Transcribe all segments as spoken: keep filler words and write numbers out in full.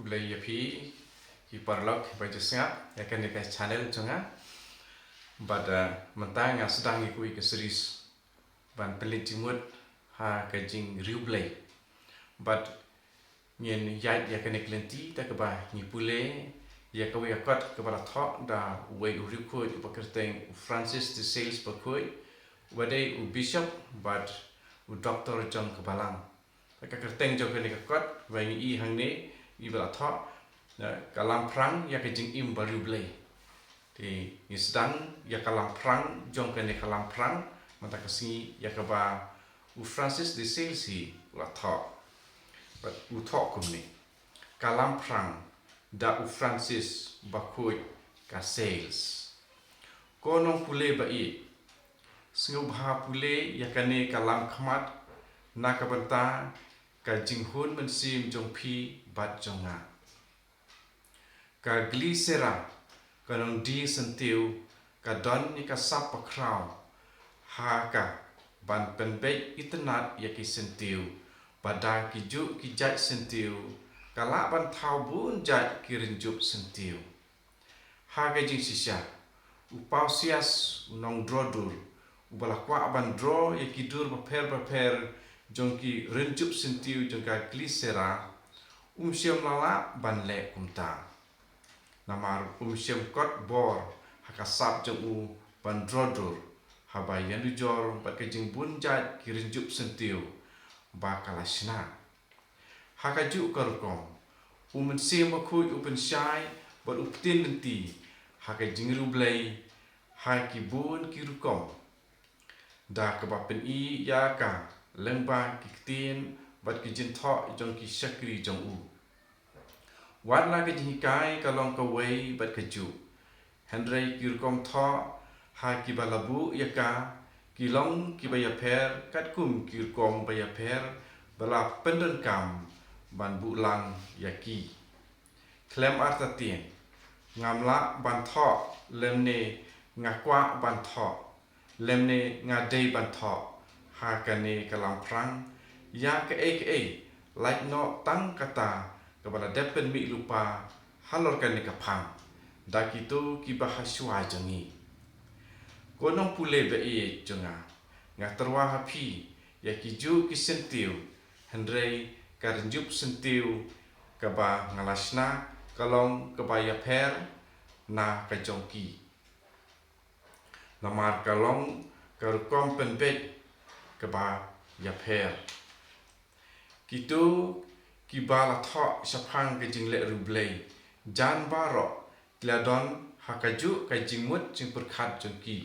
Khublei ïa phi ki paralok ba ju sngap ïa kane ka channel jong nga. Bad mynta nga sdang ïa kawei ka series ban pynleit jingmut ha ka jingriewblei. Bad ngin ïaid ïa kane ka lynti da kaba ngi pule ïa kawei ka kot kaba la thoh da uwei u riewkhuid uba kyrteng u Francis de Sales bakhuid, uba dei u bishop bad u doktor jong ka balang. Ka kyrteng jong kane ka kot ba ngi i hangne, iba la thoh, eh, ka lamphrang ïa ka jingim bariewblei. Te ngi sdang ïa ka lamphrang jong kane ka lamphrang mynta ka sngi, ïa kaba u Francis de Sales hi u la thoh. Bad u thoh kumne: Ka lamphrang, da u Francis bakhuid ka Sales. Ko nongpule ba ïeit, sngewbha pule ïa kane ka lamkhmat na ka bynta ka jinghun mynsiem jong phi bad jong nga. Ka glycera, ka nongdie syntiew, ka don ïa ka sap bakhraw ha ka ban pynbeit itynnad ïa ki syntiew, bad da kijuh ki jait syntiew ka lah ban thaw bun jait ki rynjup syntiew. Ha ka jingshisha, u Pausias u nongdro dur, uba la kwah ban dro ïa ki dur bapher bapher jong ki rynjup syntiew jong ka glycera, um shym la lah ban leh kumta. Namar um shym kot bor ha ka sap jong u ban dro dur, haba ïanujor bad ka jingbun jait ki rynjup syntiew ba ka la shna. Ha kajuh ka rukom, u Mynsiem Bakhuid u pynshai bad u pynlynti ha ka jingriewblei ha ki bun ki rukom, da kaba pyni ïa ka lyngba ki ktien bad ki jingthoh jong ki shakri jong u. Wat la ka jinghikai ka long kawei bad kajuh, hynrei ki rukom thoh ha kiba la buh ïa ka ki long kiba ïapher, katkum ki rukom ba ïapher ba la pyndonkam ban buh lang ïa ki. Khlem artatien, ngam lah ban thoh lymne nga kwah ban thoh lymne nga dei ban thoh ha kane ka lamphrang ïa kaei kaei, lait noh tang kata kaba la dep pynmih lypa halor kane ka phang da kito kiba ha shuwa jong ngi. Ko nongpule ba ïeit jong nga, nga tyrwa ha phi ïa kijuh ki syntiew, hynrei ka rynjup syntiew kaba nga la shna ka long kaba ïapher na ka jong ki. Namar ka long ka rukom pynbeit kaba ïapher. Kito kiba la thoh shaphang ka jingleh riewblei, jan baroh ki la don ha kajuh ka jingmut jingpyrkhat jong ki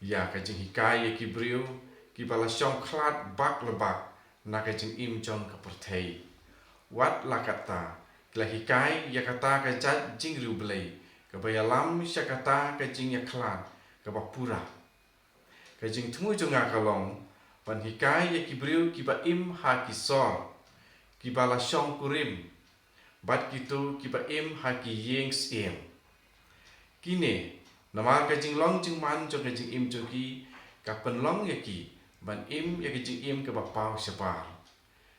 ïa ka jinghikai ïa ki briew kiba la shong khlad bak la bak na ka jingim jong ka pyrthei. Wat la katta, ki la hikai ïa kata ka jait jingriewblei kaba ïalam sha kata ka jingïakhlad kaba pura. Ka jingthmu jong nga ka long ban hikai ïa ki briew kiba im ha ki sor kiba la shong kurim, bad kito kiba im ha ki ïing syiem. Kine, namar ka jinglong jingman jong ka jingim jong ki, ka pynlong ïa ki ban im ïa ka jingim kaba paw shabar.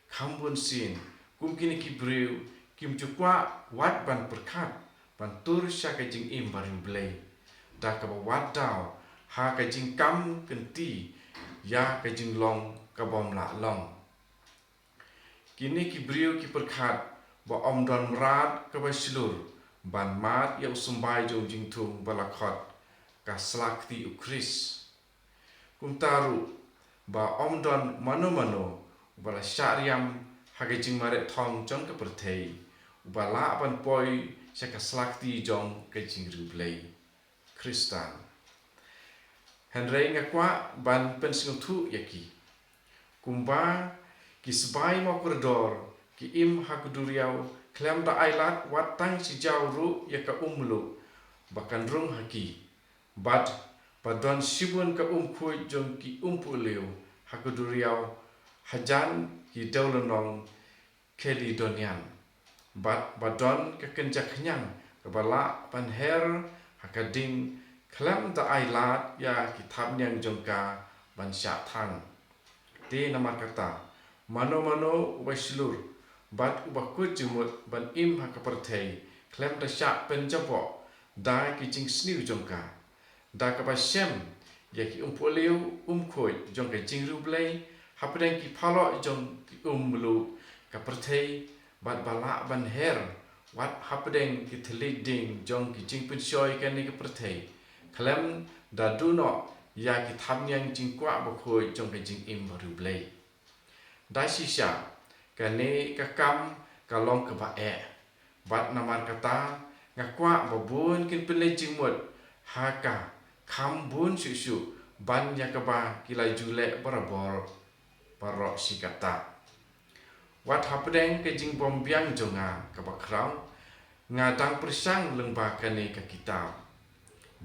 Kham bun sien, kum kine ki briew, kim ju kwah wat ban pyrkhat ban tur sha ka jingim bariewblei, da kaba wad daw ha ka jingkam kynti ïa ka jinglong kabym lah long. Kine ki briew ki pyrkhat ba ym don mrad kaba shlur ban mad ïa u symbai jong u jingthung ba la khot ka sla kti u Khrist. Kumta ruh ba ym don mano mano uba la shah riam ha ka jingmareh thong jong ka pyrthei uba lah ban poi sha ka sla kti jong ka jingriewblei Khristan. Hynrei nga kwah ban pynsngewthuh ïa ki. Kumba ki sbai mawkordor ki im ha ka duriaw khlem da ailad wat tang shi jaw ruh ïa ka um mluh ba kan rung ha ki. Bad ba don shibun ka um khuid jong ki um puhliew ha ka duriaw hajan ki dewlynnong Kalidonian. Bad ba don ka kynja khñiang kaba lah ban her ha ka ding khlem da ailad ïa ki thapniang jong ka ban shah thang. Te namar kata, mano mano uba shlur bad uba kut jingmut ban im ha ka pyrthei khlem da shah pynjaboh da ki jingsniew jong ka, da kaba shem ïa ki umpohliew umkhuid jong ka jingriewblei hapdeng ki phalok jong ki um mluh ka pyrthei, bad ba lah ban her wat hapdeng ki thylliej ding jong ki jingpynshoi kane ka pyrthei, khlem da duh noh ïa ki thamniang jingkwah bakhuid jong ka jingim bariewblei. Da shisha, kane ka kam ka long kaba eh. Bad namar kata, nga kwah ba bun kin pynleit jingmut ha ka kham bun shuh shuh ban ïa kaba ki la ju leh barabor baroh shi katta. Wat hapdeng ka jingbymbiang jong nga kaba khraw, nga dang pyrshang lyngba kane ka kitab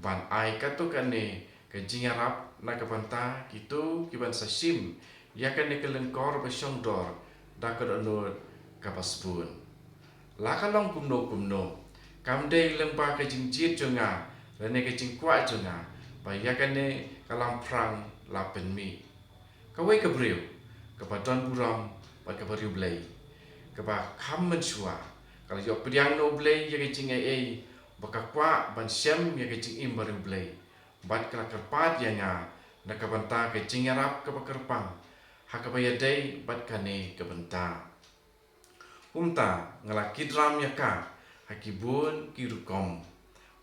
ban ai katto katne ka jingïarap na ka bynta kito kiban sa shim ïa kane ka lyngkor ba shongdor da ka dohnud kaba sbun. La ka long kumno kumno, kam dei lyngba ka jingjied jong nga lane ka jingkwah jong nga ba ïa kane ka lamphrang la pynmih. Kawei ka briew kaba don burom bad kaba riewblei, kaba kham mynshuwa, ka la ïoh pdiang na U Blei ïa ka jingaiei ba ka kwah ban shem ïa ka jingim bariewblei, bad ka la kyrpad ïa nga na ka bynta ka jingïarap kaba kyrpang ha kaba ïadei bad kane ka bynta. Kumta nga la kit ram ïa ka ha ki bun ki rukom,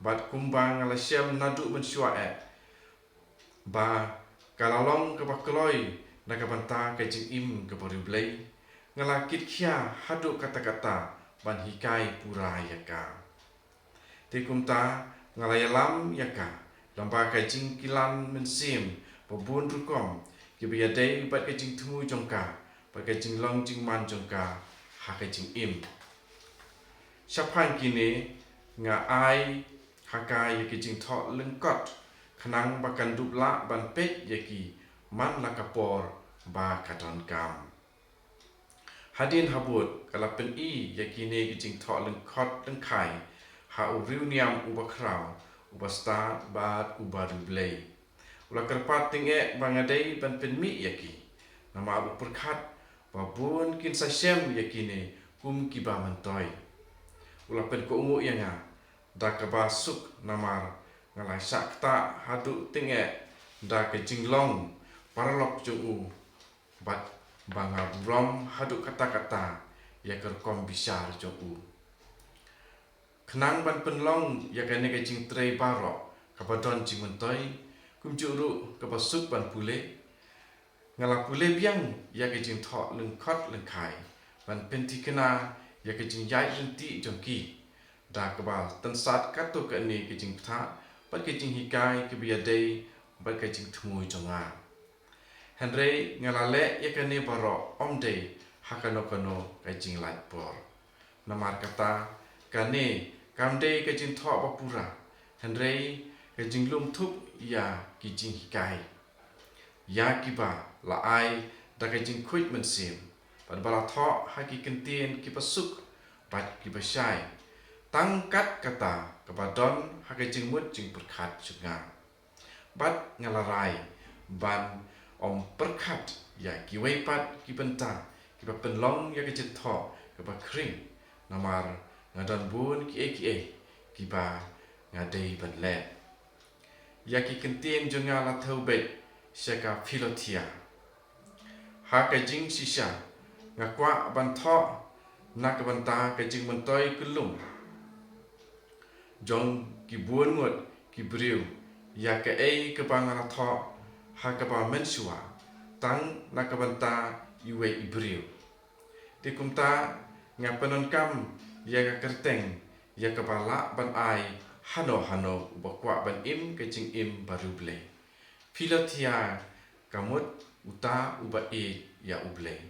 bad kumba nga la shem naduh mynshuwa eh ba ka la long kaba kloi na ka bynta ka jingim kaba riewblei, nga la kit khia haduh katta katta ban hikai pura ïa ka. Te kumta nga la ïalam ïa ka lyngba ka jingkilan mynsiem ba bun rukom kiba ïadei bad ka jingthmu jong ka bad ka jinglong jingman jong ka ha ka jingim. Shaphang kine nga ai ha ka ïa ki jingthoh lyngkot khnang ba kan dup lah ban peit ïa ki man la ka por ba ka donkam. Hadien habud ka la pyni ïa kine ki jingthoh lyngkot lyngkhai ha u riewniam uba khraw, uba stad bad uba riewblei. U la kyrpad tyngeh ba nga dei ban pynmih ïa ki, namar u pyrkhat ba bun kin sa shem ïa kine kum kiba myntoi. U la pynkohnguh ïa nga da kaba suk namar nga la shah ktah haduh tyngeh da ka jinglong paralok jong u, bad ba nga burom haduh katta katta ïa ka rukom bishar jong u. Khnang ban pynlong ïa kane ka jingtrei baroh kaba don jingmyntoi, kumjuh ruh kaba suk ban pule, nga la pule biang ïa ka jingthoh lyngkot lyngkhai ban pynthikna ïa ka jingïaid lynti jong ki da kaba tynsat katto katne ka jingbthah bad ka jinghikai kaba ïadei bad ka jingthmu jong nga. Hynrei nga la leh ïa kane baroh ym dei ha kano kano ka jinglait por. Namar kata, kane kam dei ka jingthoh ba pura, hynrei ka jinglum thup ïa ki jinghikai ïa kiba la ai da ka jingkhuid mynsiem bad ba la thoh ha ki kyntien kiba suk bad kiba shai, tang kat kata kaba don ha ka jingmut jingpyrkhat jong nga. Bad nga la rai ban ym pyrkhat ïa kiwei pat ki bynta kiba pynlong ïa ka jingthoh kaba khring, namar nga don bun kiei kiei kiba nga dei ban leh. Ïa ki kyntien jong nga la thew beit sha ka Philothea. Ha ka jingshisha, nga kwah ban thoh na ka bynta ka jingmyntoi kyllum jong ki bun ngut ki briew ïa kaei kaba nga la thoh ha kaba mynshuwa tang na ka bynta iwei i briew. Te kumta nga pyndonkam ïa ka kyrteng ïa kaba lah ban ai hano hano uba kwah ban im ka jingim bariewblei. Philothea ka mut uta uba ïeit ïa U Blei,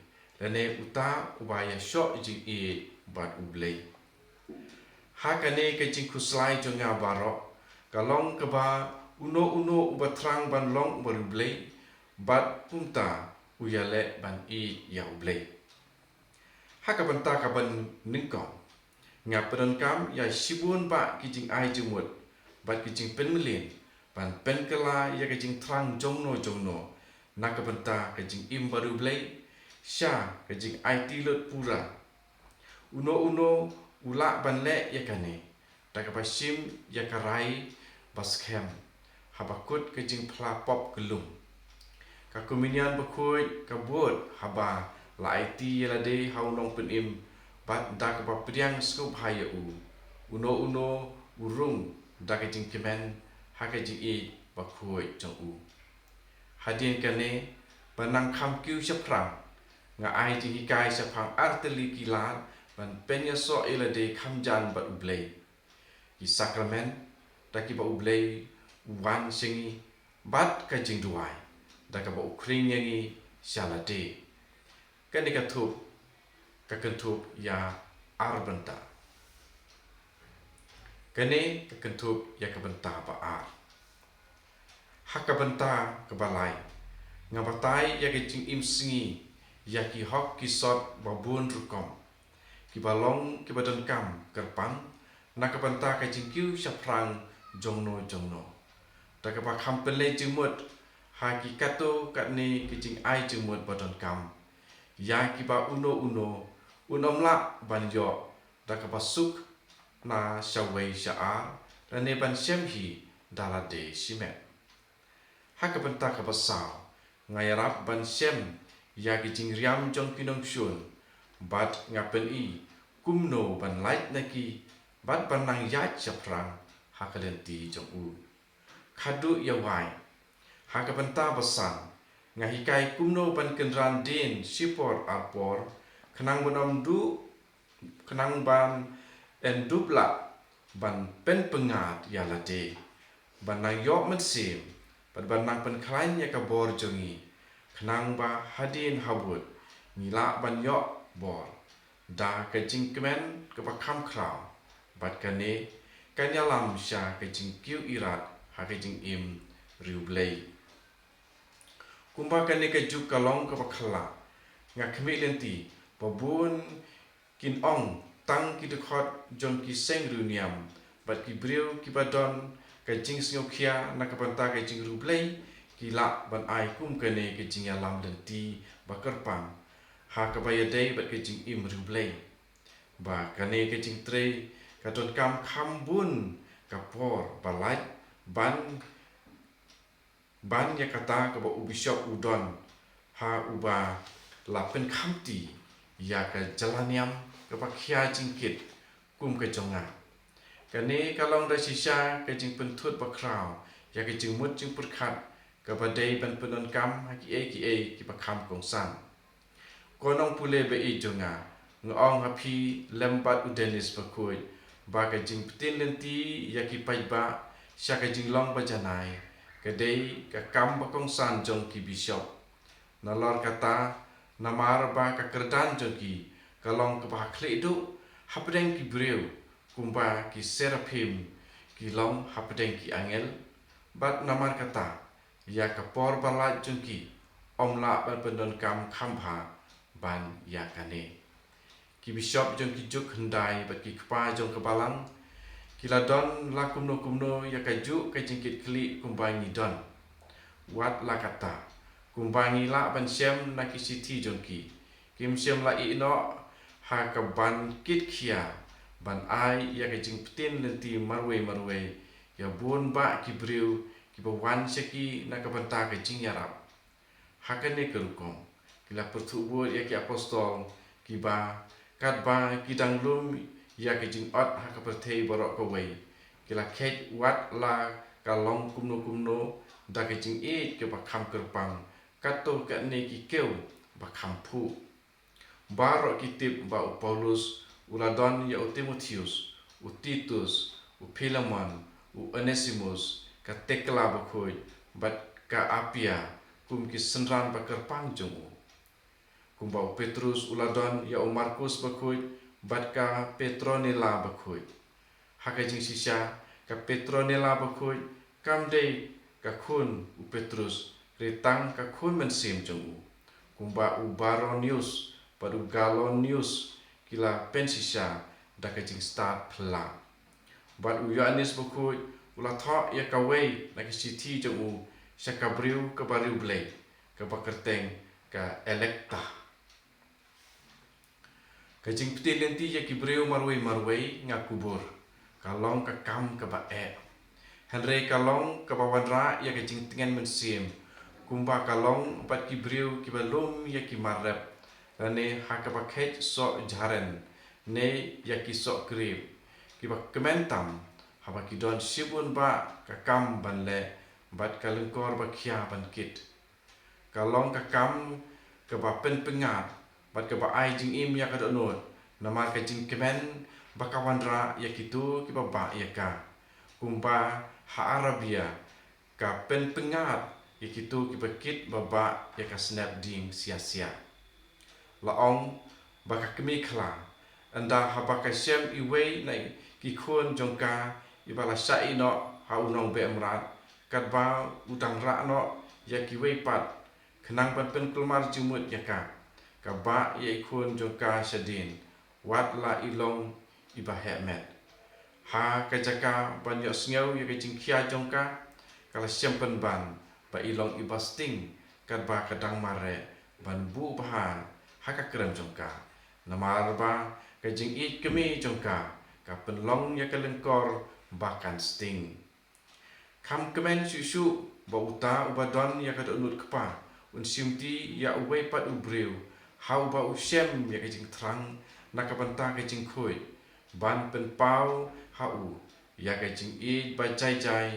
lane uta uba ïashoh jingïeit bad U Blei. Ha kane ka jingkhuslai jong nga baroh, ka long kaba uno uno uba thrang ban long u bariewblei, bad kumta u ïaleh ban ïeit ïa U Blei. Ha ka bynta kaba nyngkong, nga pyndonkam ïa shibun bah ki jingai jingmut bad ki jingpynmlien ban pynkylla ïa ka jingthrang jongno jongno na ka bynta ka jingim bariewblei sha ka jingaiti lut pura. Uno uno u lah ban leh ïa kane da kaba shim ïa ka rai ba skhem, haba kut ka jingphla pop kyllum. Ka Komunion Bakhuid ka bud haba la aiti ïa lade ha u nongpynim, bad da kaba pdiang sngewbha ïa u, uno uno u rung da ka jingkmen ha ka jingïeit bakhuid jong u. Hadien kane, ba nang kham kiew shaphrang, nga ai jinghikai shaphang artylli ki lad ban pynïasoh ïa lade kham jan bad U Blei. Ki sakramen da kiba U Blei u wan sha ngi, bad ka jingduwai da kaba u khring ïa ngi sha lade. Kane ka thup, ka kynthup ïa ar bynta. Kane ka kynthup ïa ka bynta ba ar. Ha ka bynta kaba lai, nga batai ïa ka jingim sngi ïa ki hok ki sot ba bun rukom, kiba long kiba donkam kyrpang na ka bynta ka jingkiew shaphrang jongno jongno. Da kaba kham pynleit jingmut ha ki katto katne ki jingai jingmut ba donkam ïa kiba uno uno un ym lah ban ïoh da kaba suk na shawei sha ar, lane ban shem hi da lade shimet. Ha ka bynta kaba saw, nga ïarap ban shem ïa ki jingriam jong ki nongshun, bad nga pyni kumno ban lait na ki, bad ban nang ïaid shaphrang ha ka lynti jong u. Khatduh ïa wai, ha ka bynta ba san, nga hikai kumno ban kynran dien shipor arpor, khnang ban ym duh, khnang ban ym dup lah ban pynpyngngad ïa lade, ban nang ïoh mynsiem, bad ban nang pynkhlaiñ ïa ka bor jong ngi, khnang ba hadien habud ngi lah ban ïoh bor da ka jingkmen kaba kham khraw, bad kane kan ïalam sha ka jingkiew irat ha ka jingim riewblei. Kumba kane ka juk ka long kaba khyllah, nga khmih lynti ba bun kin ong tang ki dkhot jong ki seng riewniam bad ki briew kiba don ka jingsngewkhia na ka bynta ka jingriewblei ki lah ban ai kum kane ka jingïalam lynti ba kyrpang ha kaba ïadei bad ka jingim riewblei, ba kane ka jingtrei ka donkam kham bun ka por ba lait ban ban ïa kata kaba u bishop u don ha uba la pynkhamti ïa ka jylla niam kaba khia jingkit kum ka jong nga. Kane ka long da shisha ka jingpynthut ba khraw ïa ka jingmut jingpyrkhat kaba dei ban pyndonkam ha kiei kiei kiba kham kongsan. Ko nongpule ba ïeit jong nga, nga ong ha phi lem bad u Dennis Bakhuid ba ka jingpyntip lynti ïa ki paidbah sha ka jinglong ba janai ka dei ka kam ba kongsan jong ki bishop. Nalor kata, namar ba ka kyrdan jong ki ka long kaba ha khlieh duh hapdeng ki briew, kumba ki seraphim ki long hapdeng ki angel, bad namar kata ïa ka por ba lait jong ki ym lah ban pyndonkam kham bha ban ïa kane. Ki bishop jong ki juk hyndai bad ki kpa jong ka balang ki la don la kumno kumno ïa kajuh ka jingkitkhlieh kumba ngi don. Wat la katta, kumba ngi lah ban shem na ki shithi jong ki, kim shym la ïeh noh ha ka ban kit khia ban ai ïa ka jingpyntip lynti marwei marwei ïa bun bah ki briew kiba wan sha ki na ka bynta ka jingïarap. Ha kane ka rukom ki la pyrthuh bud ïa ki apostol kiba katba ki dang lum ïa ka jingot ha ka pyrthei baroh kawei, ki la kheit wat la ka long kumno kumno da ka jingïeit kaba kham kyrpang katto katne ki kiew ba kham phuh. Baroh ki tip ba u Paulus u la don ïa u Timotheus, u Titus, u Philemon, u Onesimus, ka Tekla bakhuid bad ka Apia kum ki synran ba kyrpang jong u. Kumba u Petrus u la don ïa u Markus bakhuid bad ka Petronila bakhuid. Ha ka jingshisha, ka Petronila bakhuid kam dei ka khun u Petrus, hynrei tang ka khun mynsiem jong u. Kumba u Baronius bad u Galonius ki la pynshisha da ka jingstad phylla. Bad u Ïoannis bakhuid u la thoh ïa kawei na ki shithi jong u sha ka briew kaba riewblei, kaba kyrteng ka Elekta. Ka jingpynlynti ïa ki briew marwei marwei nga kubur, ka long ka kam kaba eh. Hynrei ka long kaba wanrah ïa ka jingtngen mynsiem, kumba ka long bad ki briew kiba lum ïa ki mar rep, lane ha kaba kheit soh jharen, ne ïa ki soh krip, kiba kmen tam, haba ki don shibun bah ka kam ban leh, bad ka lyngkor ba khia ban kit. Ka long ka kam kaba pynpyngngad, bad kaba ai jingim ïa ka dohnud, namar ka jingkmen ba ka wanrah ïa kito kiba bah ïa ka. Kumba ha Arabia, ka pynpyngngad ïa kito kiba kit ba bah ïa ka snep ding sia sia. La ong ba ka kmie khla, ynda haba ka shem iwei na ki khun jong ka iba la shah ïeh noh ha u nongbeh mrad, katba u dang rah noh ïa kiwei pat, khnang ban pynkulmar jingmut ïa ka, ka bah ïa i khun jong ka shadien, wat la i long iba heh met. Ha ka jaka ban ïohsngew ïa ka jingkhia jong ka, ka la shem pynban ba i long iba sting, katba ka dang mareh ban buh bha ha ka krem jong ka. Namar ba ka jingïeit kmie jong ka, ka pynlong ïa ka lyngkor ba kan sting. Kham kmen shuh shuh ba uta uba don ïa ka dohnud kpa un shimti ïa uwei pat u briew, ha uba u shem ïa ka jingthrang na ka bynta ka jingkhuid, ban pynpaw ha u ïa ka jingïeit ba jai jai,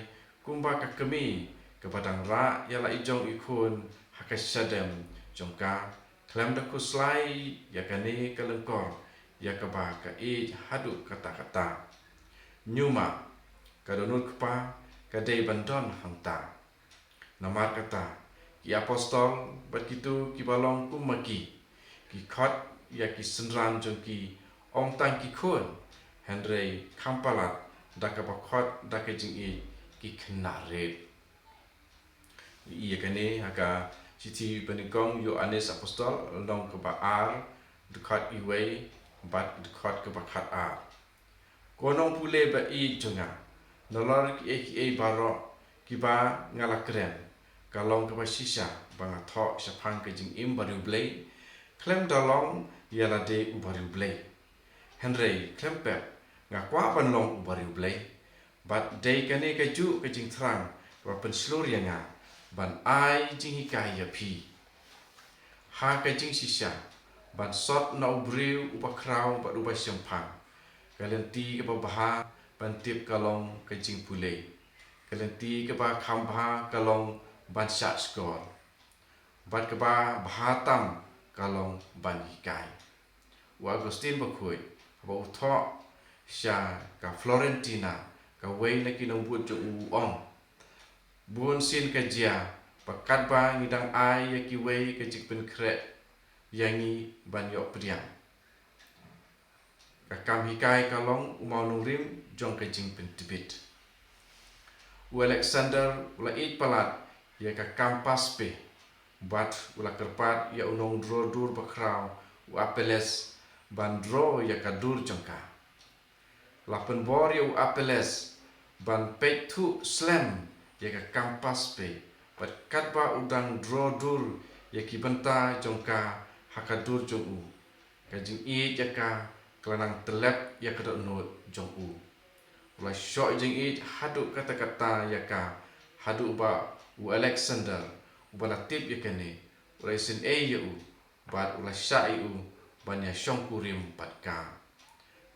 kumba ka kmie kaba dang rah ïa la i jong i khun ha ka shadem jong ka, khlem da khuslai ïa kane ka lyngkor ïa kaba ka ïeit haduh katta katta. Ñiuma, ka dohnud kpa ka dei ban don hangta. Namar kata, ki apostol bad kito kiba long kum ma ki, ki khot ïa ki synran jong ki ym tang ki khun, hynrei kham palat da kaba khot da ka jingïeit ki khynnah rit. Ïa kane ha ka shithi banyngkong Ïoannis Apostol, lynnong kaba ar, dkhot iwei bad dkhot kaba khatar. Ko nongpule ba ïeit jong nga, nalor kiei kiei baroh kiba nga la kren, ka long kaba shisha ba nga thoh shaphang ka jingim bariewblei, khlem da long ïa lade u bariewblei. Hynrei khlem pep, nga kwah ban long u bariewblei. Bad dei kane kajuh ka jingthrang kaba pynshlur ïa nga ban ai jinghikai ïa phi. Ha ka jingshisha, ban sot na u briew uba khraw bad uba shemphang, ka lynti kaba bha ban tip ka long ka jingpule. Ka lynti kaba kham bha ka long ban shah shkor. Bad kaba bha tam ka long ban hikai. U Augustine Bakhuid, haba u thoh sha ka Florentina, kawei na ki nongbud jong u, u ong: Bun sien ka jia ba katba ngi dang ai ïa kiwei ka jingpynkhreh ïa ngi ban ïoh pdiang. Ka kam hikai ka long u mawnongrim jong ka jingpyntbit. U Alexander u la ïeit palat ïa ka kam paspe, bad u la kyrpad ïa u nongdro dur bakhraw u Apelles ban dro ïa ka dur jong ka. La pynbor ïa u Apelles ban peit thuh slem ïa ka kam paspe, bad katba u dang dro dur ïa ki bynta jong ka ha ka dur jong u, ka jingïeit ïa ka ka la nang tyllep ïa ka dohnud jong u. U la shoh jingïeit haduh katta katta ïa ka, haduh ba u Alexander, uba la tip ïa kane, u la isynei ïa u, bad u la shah ïa u ban ïa shongkurim bad ka.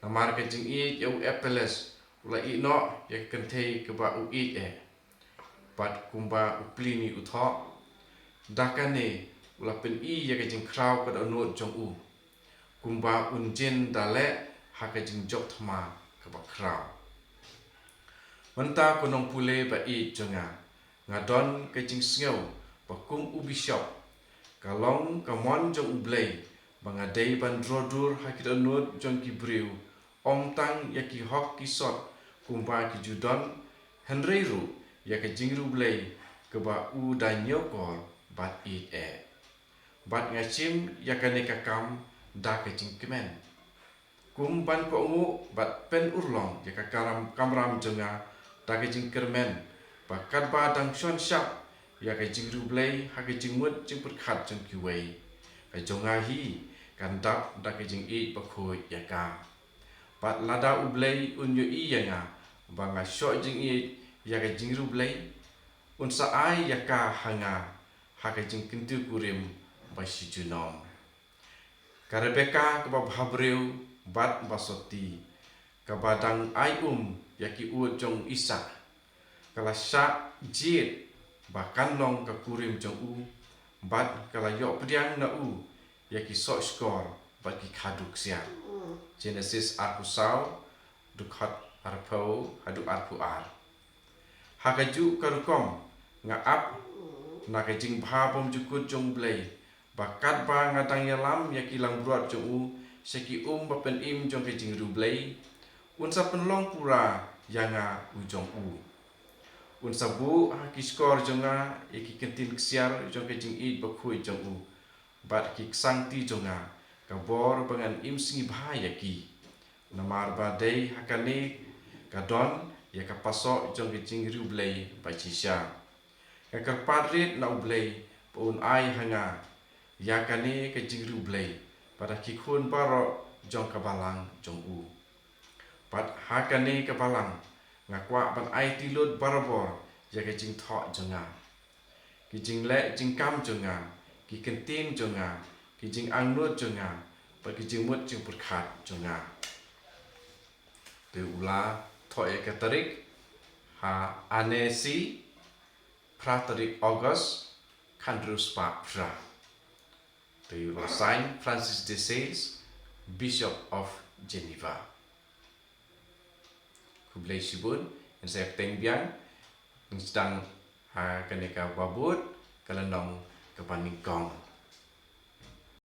Namar ka jingïeit ïa u Apelles, u la ïeh noh ïa ka kynthei kaba u ïeit eh. Bad kumba u Pliny u thoh, da kane u la pyni ïa ka jingkhraw ka dohnud jong u, kumba un jin da leh ha ka jingjop thma kaba khraw. Mynta ko nongpule ba ïeit jong nga, nga don ka jingsngew ba kum u bishop, ka long ka mon jong U Blei ba nga dei ban dro dur ha ki dohnud jong ki briew, ym tang ïa ki hok ki sot kumba ki ju don, hynrei ruh ïa ka jingriewblei kaba u da ñiewkor bad ïeit eh. Bad nga shim ïa kane ka kam da ka jingkmen. Kum ban kohnguh bad pynurlong ïa ka karam, kamram jong nga da ka jingkyrmen, ba katba dang shon shap ïa ka jingriewblei ha ka jingmut jingpyrkhat jong kiwei, ka jong nga hi kan dap da ka jingïeit bakhuid ïa ka. Bad lada U Blei un ïohi ïa nga ba nga shoh jingïeit ïa ka jingriewblei, un sa ai ïa ka ha nga ha ka jingkyntiew kurim ba shi junom. Ka Rebeka kaba bhabriew bad ba sotti, kaba dang ai um ïa ki ud jong u Isaak, ka la shah jied ba kan long ka kurim jong u, bad ka la ïoh pdiang na u ïa ki soh shkor bad ki khadduh ksiar. Genesis arphew saw, dkhot arphew haduh arphew ar. Ha kajuh ka rukom, nga ap na ka jingbha bymjukut jong U Blei ba katba nga dang ïalam ïa ki langbrot jong u sha ki um ba pynim jong ka jingriewblei, un sa pynlong pura ïa nga u jong u. Un sa buh ha ki shkor jong nga ïa ki kyntien ksiar jong ka jingïeit bakhuid jong u, bad ki ksangti jong nga, ka bor ba ngan im sngi bha ïa ki. Namar ba dei ha kane ka don ïa ka pasoh jong ka jingriewblei ba shisha. Nga kyrpad rit na U Blei ba un ai ha nga ïa kane ka jingriewblei bad ha ki khun baroh jong ka balang jong u. Bad ha kane ka balang, nga kwah ban aiti lut barabor ïa ka jingthoh jong nga, ki jingleh jingkam jong nga, ki kyntien jong nga, ki jingangnud jong nga, bad ki jingmut jingpyrkhat jong nga. Te u la thoh ïa ka tarik ha Annecy, phra tarik August, khathynriew spah phra. Te u la sign Francis de Sales, Bishop of Geneva. Khublei shibun, ngin sa ïa bteng biang, ngin sdang ha kane kaba bud, ka lynnong kaba nyngkong.